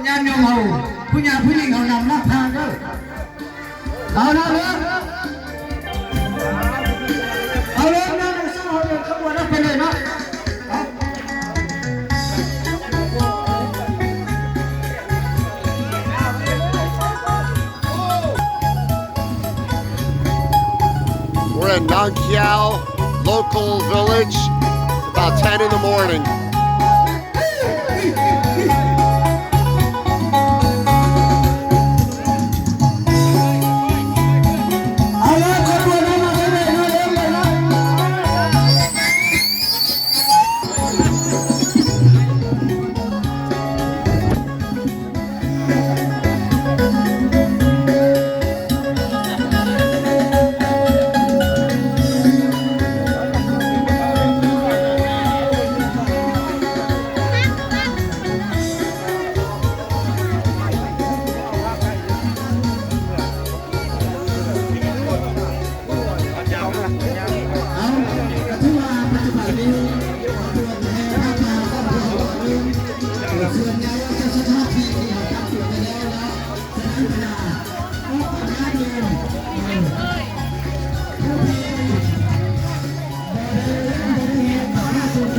ຍາດໂຍມເຮົາ ຜູ້ຍາຜູ້ຍິງເຮົານຳນະ ທາງເດີ. ເອົາລະເດີ ເອົາເດີ ນຳເຮົາເດີນຂະບວນໄປເລີຍເນາະ. We're in Nong Khiaw local village. It's about ten in the morning.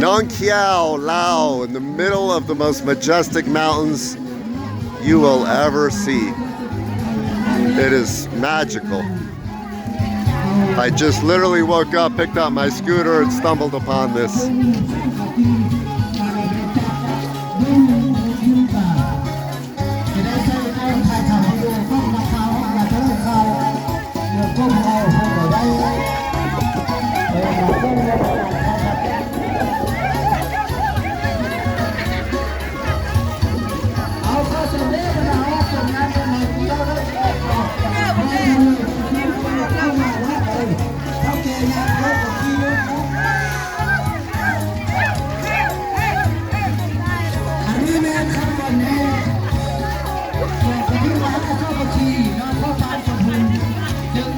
ໜອງຂຽວ ລາວ, in the middle of the most majestic mountains you will ever see. It is magical. I just literally woke up, picked up my scooter, and stumbled upon this. ອັນນີ້ແມ່ນຂະບວນແຫ່ຂອງພະຍຸມະຫາຊາວພັກຄີເນາະ ພໍ່ປານສົມບູນ ເຊິ່ງ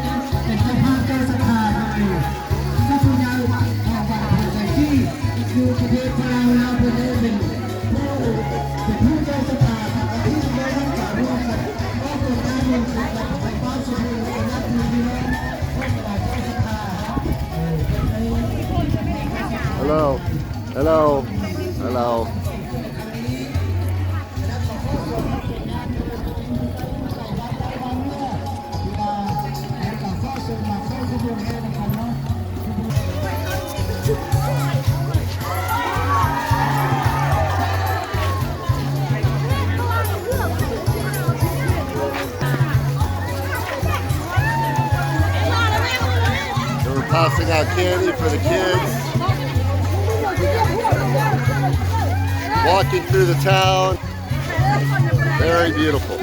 ເປັນເຈົ້າພາບເຈົ້າສັດທາໂດຍພະຜູ້ໃຫຍ່ຂອງວັດໂພໄຊທີ່ຢູ່ປະເທດລາວ ລາວເພິ່ນໄດ້ເປັນຜູ້ ເປັນຜູ້ເຈົ້າສັດທາ ແລະ ທີ່ໄດ້ຮັບການຮ່ວມກັນອອກຕົວການເງິນຂອງວັດໂພໄຊທີ່ສຸດ ແລະ ນັບຖືພີ່ນ້ອງ Hello. Hello. Hello. They were passing out candy for the kids. Walking through the town. Very beautiful.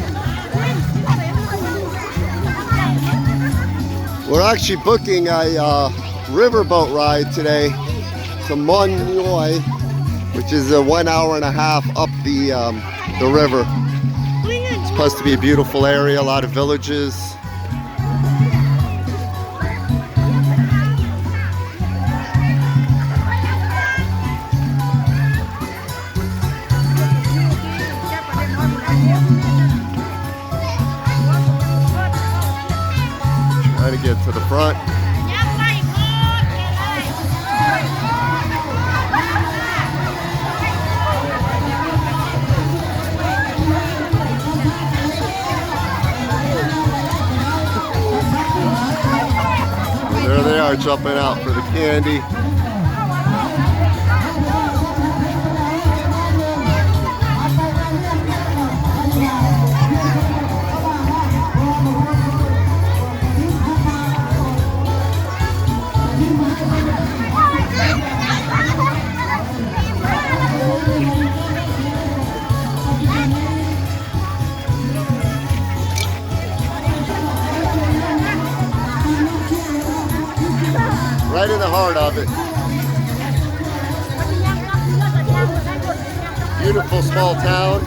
We're actually booking a, uh, riverboat ride today to Mon Ngoy, which is a one hour and a half up the, um, the river. It's supposed to be a beautiful area, a lot of villages. Trying to get to the front. There they are, jumping out for the candy. Right in the heart of it. Beautiful small town.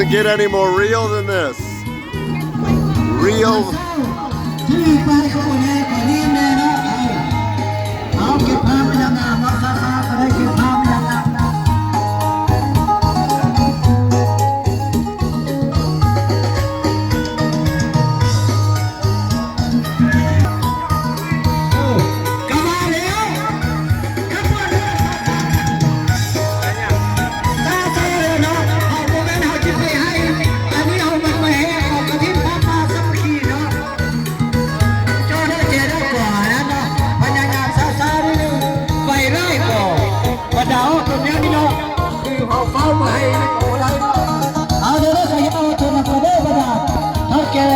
Get any more real than this? Real. ທີ່ໄປກໍບໍ່ແນ່ກໍນີ້ແນ່ເນາະ ເອົາ ເອົາເກັບພາບພະຍານາມເນາະ ຊາວໆກໍໄດ້ເກັບພາບພະຍານາມເນາະ. ເອີ ກໍວ່າແລ້ວ ຂະບວນເຮືອນ ຊາວໆເນາະ ເຮົາບໍ່ແມ່ນເຮົາຊິໄປໃຫ້ ອັນນີ້ເຮົາມາແຫ່ອອກກະຖິນຜ້າປ່າສາມັກຄີເນາະ ເຈົ້າໄດ້ແກ່ໄດ້ກວ່ານັ້ນເນາະ ພະຍາຍາມຊາວໆ ໄປໄດ້ກໍ ບັນດາອອກຕົນແນວນີ້ເນາະ ຄືເຮົາເຝົ້າມາໃຫ້ບໍ່ໄດ້ ເອົາເດີ ເດີ ເອົາຕົນນັ້ນກໍເດີ ບັນດາເຖົ້າແກ່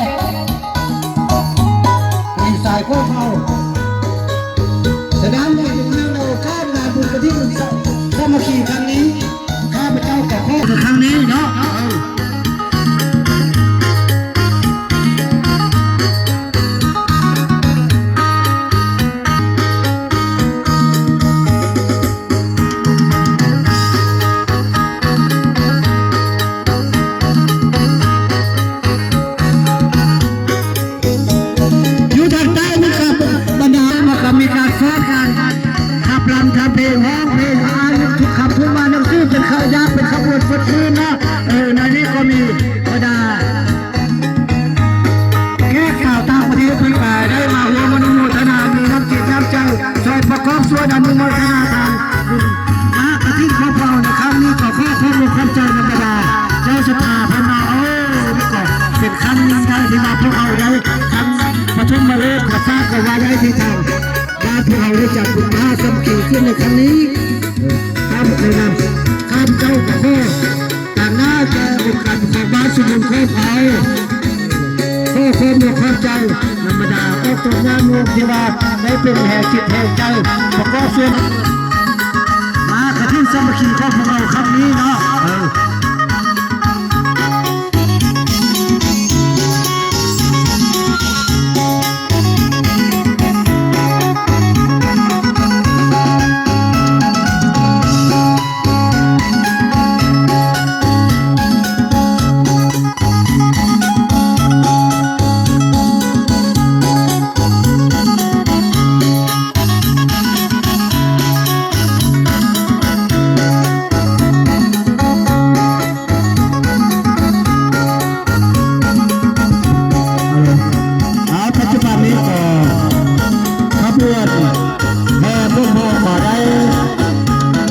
ໃນສາຍຂອງເຮົາ ສະນັ້ນ ໃນໂອກາດງານບຸນກະຖິນສາມັກຄີຄັ້ງນີ້ ຂ້າພະເຈົ້າກໍຂໍ ຄັ້ງນີ້ເນາະ ເອີ ຢູ່ທາງໃຕ້ນີ້ກໍບັນດາມາກໍມີການຟ້ອນການຂັບລຳທຳເພງ ຮ້ອງເພງ ອ່ານທຸກຄຳພູດມາໜັງສືເປັນຂະບວນ ເປັນຂະບວນຟົດຟື້ນເນາະ ເອີ ໃນນີ້ກໍມີບັນດາ ແຂກຊາວຕ່າງປະເທດເພິ່ນກໍໄດ້ມາຮ່ວມອະນຸໂມທະນາ ມີນ້ຳຈິດນ້ຳໃຈຊ່ອຍປະກອບສ່ວນອະນຸໂມທະນາທານບຸນມະຫາກະຖິນຂອງພວກເຮົາໃນຄັ້ງນີ້ ກໍຂໍຂອບອົກຂອບໃຈນຳບັນດາເຈົ້າສັດທາເພິ່ນເນາະ ໂອ້ ນີ້ກໍເປັນຄັ້ງຍິ່ງໃຫຍ່ທີ່ວ່າພວກເຮົາໄດ້ ຄັ້ງປະຖົມມະເລີກຂອງຊາດກໍວ່າໄດ້ ທີ່ທາງບ້ານພວກເຮົາໄດ້ຈັດບຸນມະຫາສາມັກຄີຂຶ້ນໃນຄັ້ງນີ້ ເອີ ຂ້າພະເຈົ້ານຳ ຂ້າພະເຈົ້າກໍຂໍ ຕາງໜ້າແກ່ອົງການປົກຄອງບ້ານຊຸມຊົນຂອງເຮົາ ຂໍຂອບອົກຂອບໃຈນຳບັນດາອອກຕົນຍາດໂຍມທີ່ວ່າໄດ້ເປັນແຮງຈິດແຮງໃຈປະກອບສ່ວນມາກະຖິນສາມັກຄີຂອງພວກເຮົາຄັ້ງນີ້ເນາະ ເອີ. ເອົາ ປັດຈຸບັນນີ້ກໍຂະບວນແຫ່ບົນເພາະມາໄດ້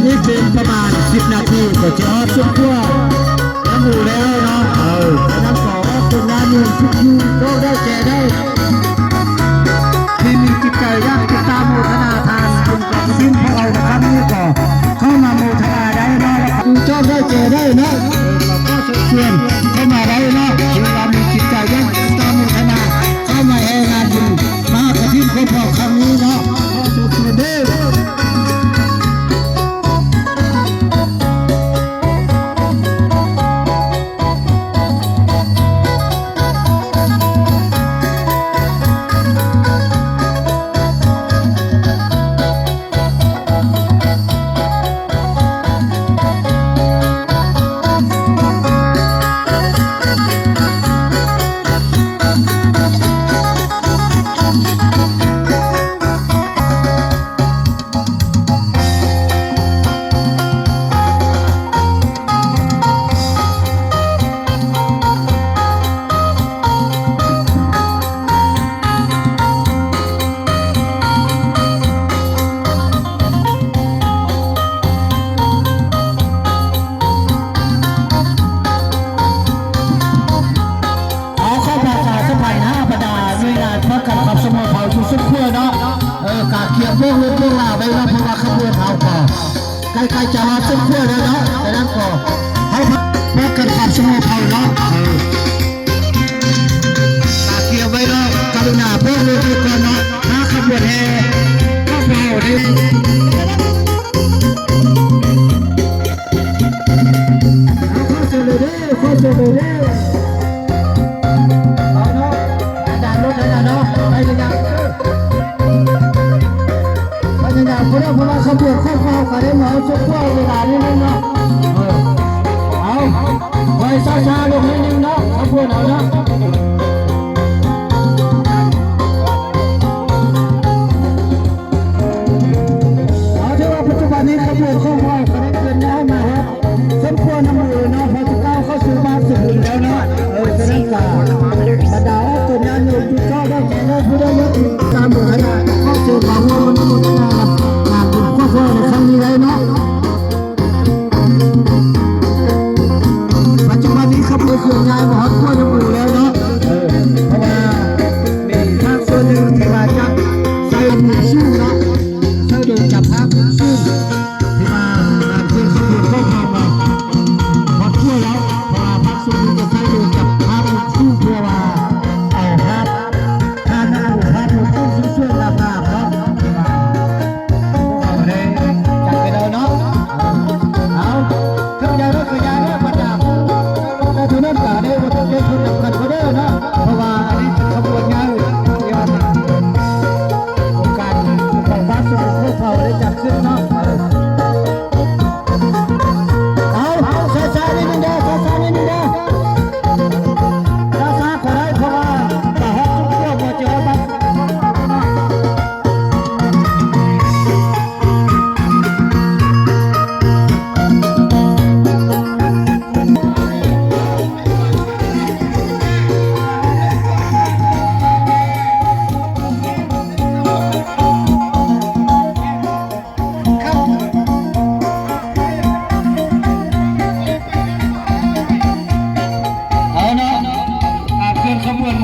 ອີກເປັນປະມານສິບນາທີກໍຈະຮອດສົມຄວນນຳໝູ່ແລ້ວເນາະ ເອີ ສະນັ້ນກໍອອກຕົນຍາດໂຍມທຸກຜູ້ໂຊກໄດ້ແກ່ໄດ້ ທີ່ມີຈິດໃຈຢາກຕິດຕາມໂມທະນາທານບຸນກະຖິນຂອງເຮົາໃນຄັ້ງນີ້ກໍເຂົ້າມາໂມທະນາໄດ້ເນາະ ແລ້ວກໍຜູ້ໂຊກໄດ້ແກ່ໄດ້ເນາະ ເອີ ກໍຂໍເຊີນຊວນເຂົ້າມາໄດ້ເນາະ ທີ່ວ່າມີຈິດໃຈຢາກຕິດຕາມໂມທະນາ ເຂົ້າມາແຫ່ງານບຸນມະຫາກະຖິນຂອງພວກເຮົາຄັ້ງນີ້ເນາະ ຂໍເຊີນຊວນເດີ. ຂໍປະຊາສຳພັນຫາບັນດາໜ່ວຍງານປ້ອງກັນຄວາມສະຫງົບເຮົາຢູ່ສຸດຂົວເນາະ ເອີ ກະກຽມໂບກລົດໂບກລາໄວ້ເນາະ ເພາະວ່າຂະບວນເຮົາກໍໃກ້ໆຈະຮອດສຸດຂົວແລ້ວເນາະ ສະນັ້ນກໍໃຫ້ປ້ອງກັນຄວາມສະຫງົບເຮົາເນາະ ເອີ ກະກຽມໄວ້ເນາະ ກະລຸນາໂບກລົດໄວ້ກ່ອນເນາະ ຖ້າຂະບວນແຫ່ຂອງເຮົາໄດ້ ຂໍເຊີນເລີຍເດີ ຂໍເຊີນເລີຍເດີ ເອົາເນາະ ອາຈານລົດໃຫ້ແລ້ວເນາະ ໄປເລີຍນະ ໄປເລີຍນະ ເພາະວ່າຂະບວນຂອງເຮົາກໍໄດ້ມາສົມຄວນເວລານີ້ເນາະ ເອີ ເອົາ ຂໍ ຊ້າໆລົງໜ້ອຍໜຶ່ງເນາະ ຂະບວນເຮົາເນາະ. ເອົາ ຖືວ່າປັດຈຸບັນນີ້ຂະບວນຂອງເຮົາກໍໄດ້ເຄື່ອນຍ້າຍມາຮອດສົມຄວນນຳເອີເນາະ ເພາະຈະກ້າວເຂົ້າສູ່ບ້ານສະບຸນແລ້ວເນາະ. ເອີ ສະນັ້ນກໍບັນດາອອກຕົນຍາດໂຍມທີ່ເຈົ້າໄດ້ເຂົ້າມາ ຜູ້ໃດຢາກຕິດຕາມບຸນໃຫຍ່ ຂໍເຊີນມາຮ່ວມອະນຸໂມທະນານຳງານບຸນຂອງພວກເຮົາໃນຄັ້ງນີ້ໄດ້ເນາະ.